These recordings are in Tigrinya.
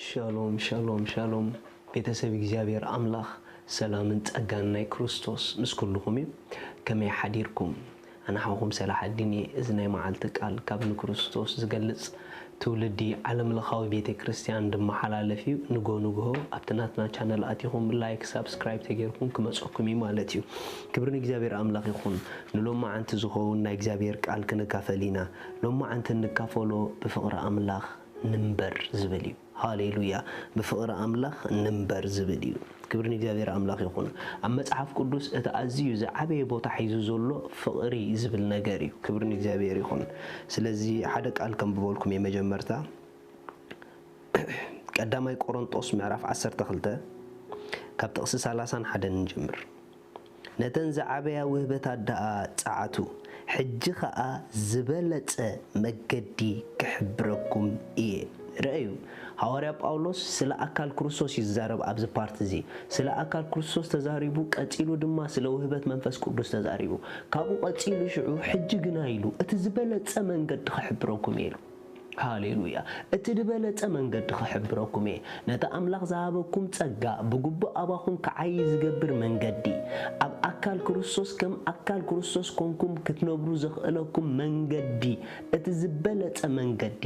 ሻሎም ሻሎም ሻሎም፣ ቤተሰብ እግዚኣብሔር ኣምላኽ ሰላምን ጸጋን ናይ ክርስቶስ ምስ ኩልኹም እዩ። ከመይ ሓዲርኩም? ኣነ ሓውኹም ሰላሓዲን እየ። እዚ ናይ መዓልቲ ቃል ካብ ንክርስቶስ ዝገልጽ ትውልዲ ዓለምለኻዊ ቤተ ክርስቲያን ድመሓላለፍ እዩ። ንጎ ንግሆ ኣብቲ ናትና ቻነል ኣቲኹም ላይክ ሳብስክራይብ ተጌርኩም ክመጸኩም እዩ ማለት እዩ። ክብሪ ንእግዚኣብሔር ኣምላኽ ይኹን። ንሎማዓንቲ ዝኸውን ናይ እግዚኣብሔር ቃል ክንካፈል ኢና። ሎማዓንቲ እንካፈሎ ብፍቕሪ ኣምላኽ ንንበር ዝብል እዩ። ሃሌሉያ። ብፍቕሪ ኣምላኽ ንንበር ዝብል እዩ። ክብሪ ንእግዚኣብሔር ኣምላኽ ይኹን። ኣብ መጽሓፍ ቅዱስ እቲ ኣዝዩ ዝዓበየ ቦታ ሒዙ ዘሎ ፍቕሪ ዝብል ነገር እዩ። ክብሪ ንእግዚኣብሔር ይኹን። ስለዚ ሓደ ቃል ከንብበልኩም እየ። መጀመርታ ቀዳማይ ቆሮንጦስ ምዕራፍ ዓሰርተ ክልተ ካብ ጥቕሲ ሰላሳን ሓደን ንጀምር። ነተን ዝዓበያ ውህበታት ደኣ ጸዓቱ፣ ሕጂ ኸኣ ዝበለጸ መገዲ ክሕብረኩም እየ። ረኣዩ፣ ሃዋርያ ጳውሎስ ስለ ኣካል ክርስቶስ እዩ ዝዛረብ ኣብዚ ፓርት እዚ። ስለ ኣካል ክርስቶስ ተዛሪቡ፣ ቀጺሉ ድማ ስለ ውህበት መንፈስ ቅዱስ ተዛሪቡ። ካብኡ ቀጺሉ ሽዑ፣ ሕጂ ግና ኢሉ፣ እቲ ዝበለጸ መንገዲ ክሕብረኩም እየ ኢሉ። ሃሌሉያ። እቲ ዝበለጸ መንገዲ ክሕብረኩም እየ። ነቲ ኣምላኽ ዝሃበኩም ጸጋ ብግቡእ ኣባኹም ክዓዪ ዝገብር መንገዲ፣ ኣብ ኣካል ክርስቶስ ከም ኣካል ክርስቶስ ኮንኩም ክትነብሩ ዘኽእለኩም መንገዲ፣ እቲ ዝበለጸ መንገዲ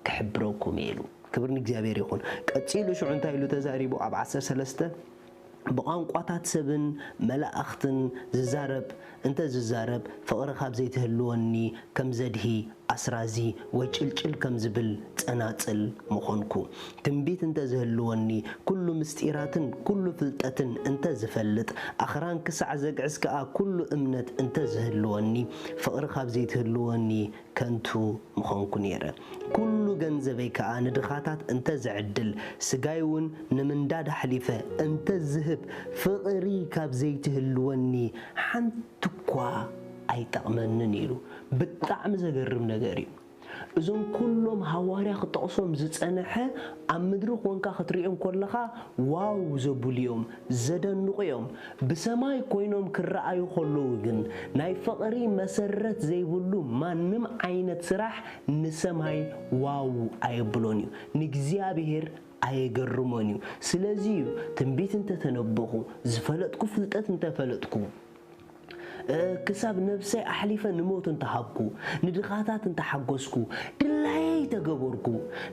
ክሕብረኩም እየ ኢሉ። ክብሪ ንእግዚኣብሔር ይኹን። ቀጺሉ ሽዑ እንታይ ኢሉ ተዛሪቡ? ኣብ ዓሰርተ ሰለስተ ብቋንቋታት ሰብን መላእኽትን ዝዛረብ እንተ ዝዛረብ፣ ፍቕሪ ካብ ዘይትህልወኒ ከም ዘድሂ ኣስራዚ ወይ ጭልጭል ከም ዝብል ጸናጽል ምኾንኩ። ትንቢት እንተ ዝህልወኒ፣ ኩሉ ምስጢራትን ኩሉ ፍልጠትን እንተ ዝፈልጥ፣ ኣኽራን ክሳዕ ዘግዕዝ ከኣ ኩሉ እምነት እንተ ዝህልወኒ፣ ፍቕሪ ካብ ዘይትህልወኒ ከንቱ ምኾንኩ ነይረ። ኩሉ ገንዘበይ ከኣ ንድኻታት እንተ ዝዕድል፣ ስጋይ እውን ንምንዳድ ኣሕሊፈ እንተ ዝህብ፣ ፍቕሪ ካብ ዘይትህልወኒ ሓንቲ እኳ ኣይጠቕመንን ኢሉ። ብጣዕሚ ዘገርም ነገር እዩ። እዞም ኩሎም ሃዋርያ ክጠቕሶም ዝጸንሐ ኣብ ምድሪ ኮንካ ክትሪኦም ከለኻ ዋው ዘብሉ እዮም፣ ዘደንቑ እዮም። ብሰማይ ኮይኖም ክረኣዩ ከለዉ ግን ናይ ፍቕሪ መሰረት ዘይብሉ ማንም ዓይነት ስራሕ ንሰማይ ዋው ኣየብሎን እዩ። ንእግዚኣብሔር ኣየገርሞን እዩ። ስለዚ እዩ ትንቢት እንተተነበኹ፣ ዝፈለጥኩ ፍልጠት እንተፈለጥኩ፣ እ፣ ክሳብ ነብሰይ ኣሕሊፈ ንሞት እንተሃብኩ፣ ንድኻታት እንተሓጎስኩ፣ ድላየይ ተገበርኩ፣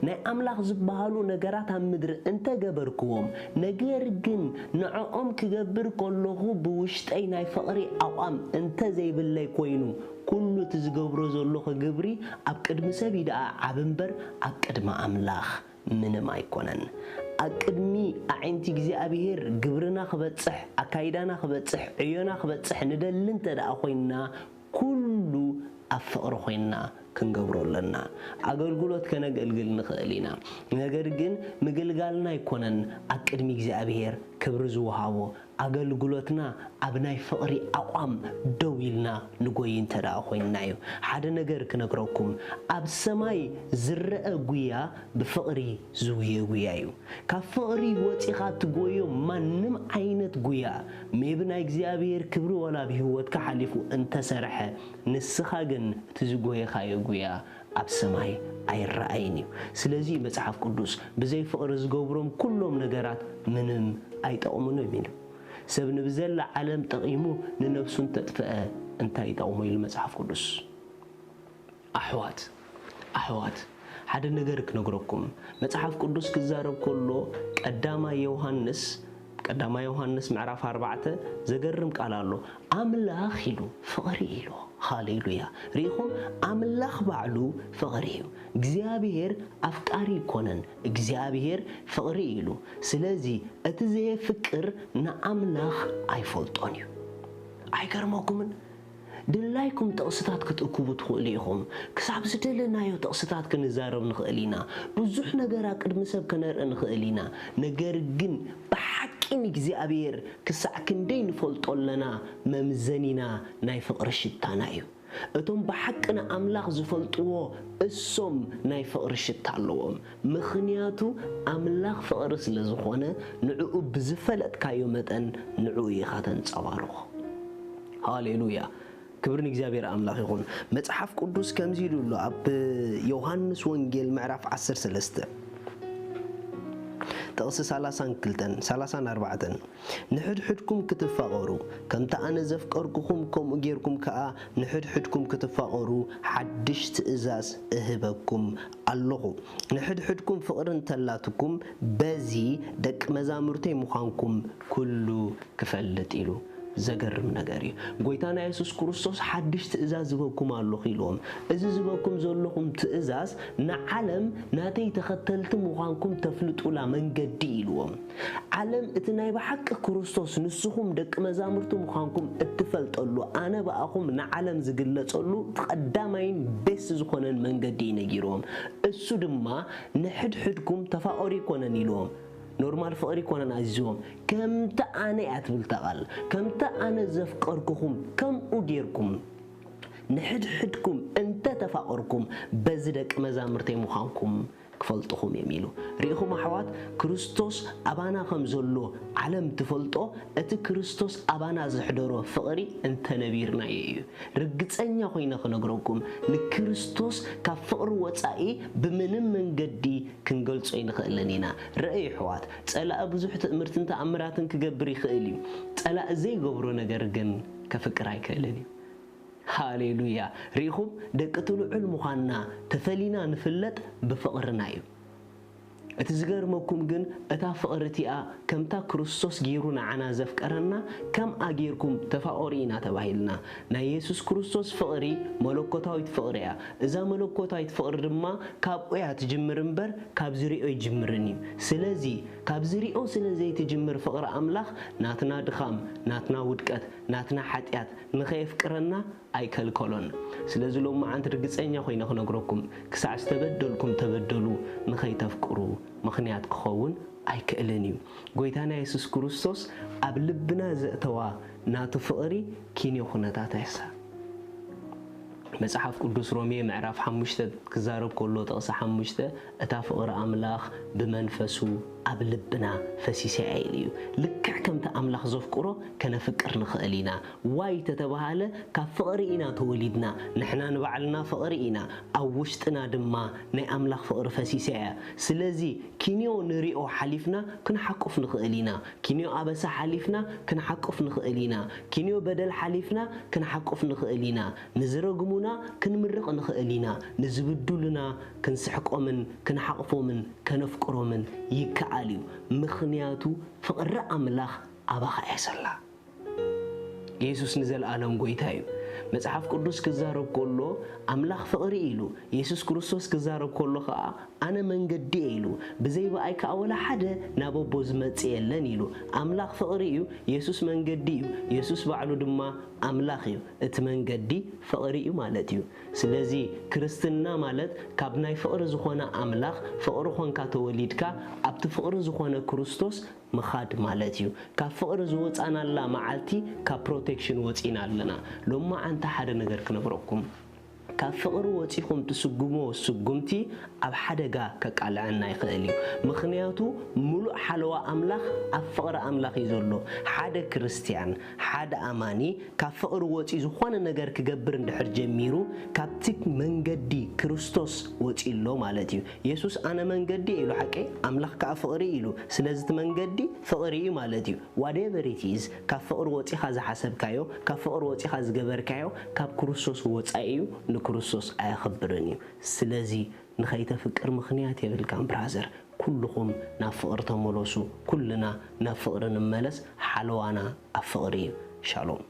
ናይ ኣምላኽ ዝበሃሉ ነገራት ኣብ ምድሪ እንተገበርክዎም፣ ነገር ግን ንዕኦም ክገብር ከለኹ ብውሽጠይ ናይ ፍቕሪ ኣቋም እንተዘይብለይ ኮይኑ፣ ኩሉ እቲ ዝገብሮ ዘለኹ ግብሪ ኣብ ቅድሚ ሰብ እዩ ደኣ ዓቢ እምበር ኣብ ቅድሚ ኣምላኽ ምንም ኣይኮነን። ኣብ ቅድሚ ኣዒንቲ እግዚኣብሔር ግብርና ክበጽሕ፣ ኣካይዳና ክበጽሕ፣ ዕዮና ክበጽሕ ንደሊ እንተ ደኣ ኮይንና፣ ኩሉ ኣብ ፍቕሪ ኮይንና ክንገብሮ ኣለና። ኣገልግሎት ከነገልግል ንኽእል ኢና። ነገር ግን ምግልጋልና ኣይኮነን ኣብ ቅድሚ እግዚኣብሔር ክብሪ ዝወሃቦ። ኣገልግሎትና ኣብ ናይ ፍቕሪ ኣቋም ደው ኢልና ንጎይ እንተ ደኣ ኮይንና እዩ። ሓደ ነገር ክነግረኩም፣ ኣብ ሰማይ ዝረአ ጉያ ብፍቕሪ ዝውየ ጉያ እዩ። ካብ ፍቕሪ ወጺኻ ትጎዮ ማንም ዓይነት ጉያ፣ ሜቢ ናይ እግዚኣብሔር ክብሪ ወላ ኣብ ህይወትካ ሓሊፉ እንተሰርሐ፣ ንስኻ ግን እቲ ዝጎየኻዮ ጉያ ኣብ ሰማይ ኣይረኣይን እዩ። ስለዚ መጽሓፍ ቅዱስ ብዘይ ፍቕሪ ዝገብሮም ኩሎም ነገራት ምንም ኣይጠቕሙን እዮም ኢሉ። ሰብ ንብዘላ ዓለም ጠቒሙ ንነብሱ እንተጥፍአ እንታይ ይጠቕሞ ኢሉ መጽሓፍ ቅዱስ። ኣሕዋት፣ ኣሕዋት፣ ሓደ ነገር ክነግረኩም። መጽሓፍ ቅዱስ ክዛረብ ከሎ ቀዳማይ ዮሃንስ፣ ቀዳማይ ዮሃንስ ምዕራፍ ኣርባዕተ ዘገርም ቃል ኣሎ። ኣምላኽ ኢሉ ፍቕሪ ኢሉ። ሃሌሉያ። ርኢኹም? ኣምላኽ ባዕሉ ፍቕሪ እዩ። እግዚኣብሔር ኣፍቃሪ ኣይኮነን፣ እግዚኣብሔር ፍቕሪ ኢሉ። ስለዚ እቲ ዘየፍቅር ንኣምላኽ ኣይፈልጦን እዩ። ኣይገርመኩምን? ድላይኩም ጥቕስታት ክትእክቡ ትኽእሉ ኢኹም። ክሳብ ዝደለናዮ ጥቕስታት ክንዛረብ ንኽእል ኢና። ብዙሕ ነገር ኣብ ቅድሚ ሰብ ከነርኢ ንኽእል ኢና። ነገር ግን ብሓቂ ንእግዚኣብሔር ክሳዕ ክንደይ ንፈልጦ ኣለና መምዘኒና ናይ ፍቕሪ ሽታና እዩ። እቶም ብሓቂ ንኣምላኽ ዝፈልጥዎ እሶም ናይ ፍቕሪ ሽታ ኣለዎም። ምኽንያቱ ኣምላኽ ፍቕሪ ስለ ዝኾነ ንዕኡ ብዝፈለጥካዮ መጠን ንዕኡ ኢኻ ተንጸባርኾ። ሃሌሉያ። ክብሪ ንእግዚኣብሔር ኣምላኽ ይኹን። መጽሓፍ ቅዱስ ከምዚ ኢሉ ኣሎ ኣብ ዮሃንስ ወንጌል ምዕራፍ ዓሰርተ ሰለስተ። ጥቕሲ ሰላሳን ክልተን፣ ሰላሳን ኣርባዕተን፣ ንሕድሕድኩም ክትፋቐሩ፣ ከምቲ ኣነ ዘፍቀርኩኹም፣ ከምኡ ጌርኩም ከኣ ንሕድሕድኩም ክትፋቐሩ ሓድሽ ትእዛዝ እህበኩም ኣለኹ። ንሕድሕድኩም ፍቕሪ እንተላትኩም፣ በዚ ደቂ መዛሙርተይ ምዃንኩም ኩሉ ክፈልጥ ኢሉ። ዘገርም ነገር እዩ። ጎይታና የሱስ ክርስቶስ ሓድሽ ትእዛዝ ዝበኩም ኣለኹ ኢልዎም። እዚ ዝበኩም ዘለኹም ትእዛዝ ንዓለም ናተይ ተኸተልቲ ምዃንኩም ተፍልጡላ መንገዲ ኢልዎም። ዓለም እቲ ናይ ብሓቂ ክርስቶስ ንስኹም ደቂ መዛሙርቲ ምዃንኩም እትፈልጠሉ፣ ኣነ ብኣኹም ንዓለም ዝግለጸሉ እቲ ቀዳማይን ቤስ ዝኾነን መንገዲ እዩ ነጊርዎም። እሱ ድማ ንሕድሕድኩም ተፋቐሩ ይኮነን ኢልዎም። ኖርማል ፍቕሪ ይኮነን ኣዚዝዎም። ከምቲ ኣነ እያ ትብል እታ ቃል። ከምቲ ኣነ ዘፍቀርኩኹም ከምኡ ጌርኩም ንሕድሕድኩም እንተ ተፋቐርኩም በዚ ደቂ መዛሙርተይ ምዃንኩም ክፈልጥኹም እዮም ኢሉ። ርኢኹም ኣሕዋት፣ ክርስቶስ ኣባና ከም ዘሎ ዓለም ትፈልጦ፣ እቲ ክርስቶስ ኣባና ዘሕደሮ ፍቕሪ እንተነቢርናዮ እዩ። ርግጸኛ ኮይነ ክነግረኩም፣ ንክርስቶስ ካብ ፍቕሪ ወጻኢ ብምንም መንገዲ ክንገልጾ ኣይንኽእልን ኢና። ርኣዩ ኣሕዋት፣ ጸላኢ ብዙሕ ትእምርትን ተኣምራትን ክገብር ይኽእል እዩ። ጸላኢ ዘይገብሮ ነገር ግን ከፍቅር ኣይክእልን እዩ። ሃሌሉያ! ርኢኹም፣ ደቂ እቲ ልዑል ምዃንና ተፈሊና ንፍለጥ ብፍቕርና እዩ። እቲ ዝገርመኩም ግን፣ እታ ፍቕሪ እቲኣ ከምታ ክርስቶስ ገይሩ ንዓና ዘፍቀረና፣ ከምኣ ጌርኩም ተፋቐሩ ኢና ተባሂልና። ናይ የሱስ ክርስቶስ ፍቕሪ መለኮታዊት ፍቕሪ እያ። እዛ መለኮታዊት ፍቕሪ ድማ ካብኡ እያ ትጅምር እምበር፣ ካብ ዝሪኦ ኣይጅምርን እዩ። ስለዚ፣ ካብ ዝሪኦ ስለ ዘይትጅምር ፍቕሪ ኣምላኽ፣ ናትና ድኻም፣ ናትና ውድቀት፣ ናትና ሓጢኣት ንኸየፍቅረና ኣይከልከሎን። ስለዚ ሎማዓንቲ ርግጸኛ ኮይነ ክነግረኩም፣ ክሳዕ ዝተበደልኩም ተበደሉ ንኸይተፍቅሩ ምኽንያት ክኸውን ኣይክእልን እዩ። ጎይታና የሱስ ክርስቶስ ኣብ ልብና ዘእተዋ ናቱ ፍቕሪ ኪንዮ ኩነታት ኣይሳ። መጽሓፍ ቅዱስ ሮሜ ምዕራፍ ሓሙሽተ ክዛረብ ከሎ ጥቕሲ ሓሙሽተ፣ እታ ፍቕሪ ኣምላኽ ብመንፈሱ ኣብ ልብና ፈሲሳ እያ ኢሉ እዩ። ልክዕ ከምቲ ኣምላኽ ዘፍቅሮ ከነፍቅር ንኽእል ኢና። ዋይ ተተባሃለ፣ ካብ ፍቕሪ ኢና ተወሊድና። ንሕና ንባዕልና ፍቕሪ ኢና። ኣብ ውሽጥና ድማ ናይ ኣምላኽ ፍቕሪ ፈሲሳ እያ። ስለዚ ኪንዮ ንሪኦ ሓሊፍና ክንሓቁፍ ንኽእል ኢና። ኪንዮ ኣበሳ ሓሊፍና ክንሓቁፍ ንኽእል ኢና። ኪንዮ በደል ሓሊፍና ክንሓቁፍ ንኽእል ኢና። ንዝረግሙና ክንምርቕ ንኽእል ኢና። ንዝብድሉና ክንስሕቆምን ክንሓቕፎምን ከነፍቅሮምን ይከኣል እዩ። ምኽንያቱ ፍቕሪ ኣምላኽ ኣባኻ እያ ዘላ። የሱስ ንዘለኣለም ጎይታ እዩ። መጽሓፍ ቅዱስ ክዛረብ ከሎ ኣምላኽ ፍቕሪ ኢሉ፣ የሱስ ክርስቶስ ክዛረብ ከሎ ኸኣ ኣነ መንገዲ እየ ኢሉ፣ ብዘይ ብኣይ ከኣ ወላ ሓደ ናብ ኣቦ ዝመጽእ የለን ኢሉ። ኣምላኽ ፍቕሪ እዩ፣ የሱስ መንገዲ እዩ፣ የሱስ ባዕሉ ድማ ኣምላኽ እዩ። እቲ መንገዲ ፍቕሪ እዩ ማለት እዩ። ስለዚ ክርስትና ማለት ካብ ናይ ፍቕሪ ዝኾነ ኣምላኽ ፍቕሪ ኾንካ ተወሊድካ ኣብቲ ፍቕሪ ዝኾነ ክርስቶስ ምኻድ ማለት እዩ። ካብ ፍቕሪ ዝወጻናላ መዓልቲ ካብ ፕሮቴክሽን ወጺና ኣለና። ሎማዓንቲ ሓደ ነገር ክነግረኩም። ካብ ፍቕሪ ወጺኹም ትስጉምዎ ስጉምቲ ኣብ ሓደጋ ከቃልዐና ይኽእል እዩ። ምኽንያቱ ምሉእ ሓለዋ ኣምላኽ ኣብ ፍቕሪ ኣምላኽ እዩ ዘሎ። ሓደ ክርስትያን፣ ሓደ ኣማኒ ካብ ፍቕሪ ወጺኡ ዝኾነ ነገር ክገብር እንድሕር ጀሚሩ፣ ካብቲ መንገዲ ክርስቶስ ወጺኡ ኣሎ ማለት እዩ። የሱስ ኣነ መንገዲ ኢሉ፣ ሓቀይ ኣምላኽ ከኣ ፍቕሪ ኢሉ። ስለዚ እቲ መንገዲ ፍቕሪ እዩ ማለት እዩ። Whatever it is፣ ካብ ፍቕሪ ወጺኻ ዝሓሰብካዮ፣ ካብ ፍቕሪ ወጺኻ ዝገበርካዮ፣ ካብ ክርስቶስ ወጻኢ እዩ፣ ንክርስቶስ ኣየኽብርን እዩ። ስለዚ ንኸይተፍቅር ምኽንያት የብልካን ብራዘር። ኩልኹም ናብ ፍቕሪ ተመለሱ። ኩልና ናብ ፍቕሪ ንመለስ። ሓለዋና ኣብ ፍቕሪ እዩ። ሻሎም።